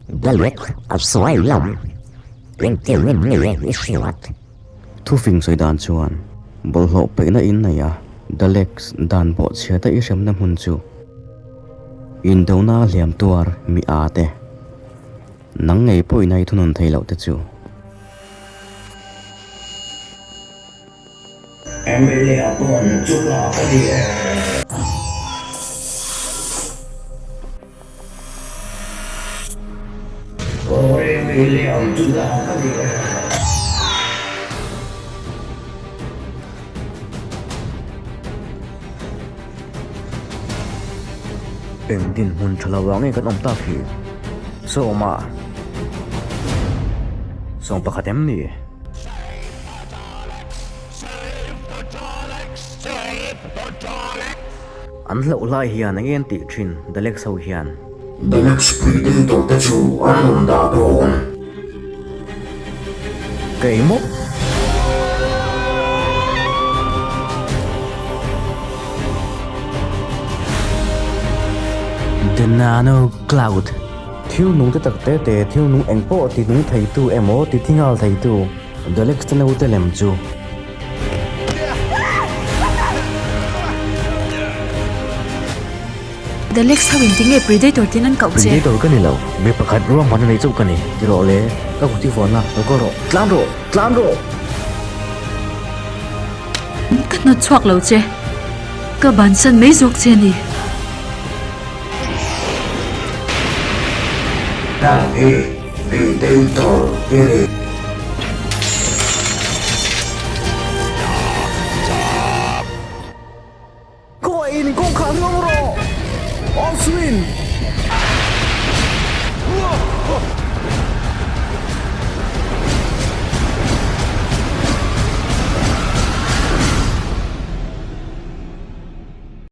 Dalek a sawi lo. Engtin nge i hriat? Thufing sawi dan chuan bawlhhlawh peihna in nei a, Daleks dan bawhchhiata i hremna hmun chu indona hliam tuar mi â te, nang ngei pawhin a i thunun thei loh te chu. Emilia pawn chula ka ni e. Aw Emilia chula ka ni e. Eng dinhmun tha lo ah nge kan awm tak hi? Sawma. Sawm pakhat em ni? An hlauh lai hian eng nge an tih thin Daleks ho hian? Daleks Predator te chu an rawn dah dawn. Kei maw? The Nano Cloud. Thil nung te tak te te, thil nung eng pawh ti nung theitu emaw ti thi nghal theitu. Daleks te naute lem chu. Daleks ho in tinge Predator tin an koh che? Predator ka ni lo, mi pakhat ruahmanna nei chauh ka ni. Ti rawh le, ka kut i vawn a, lo kal rawh, tlan rawh, tlan rawh! Ka hnawt chhuak lo che, ka bansan mai zawk che a ni. Nang hi Predator i ni.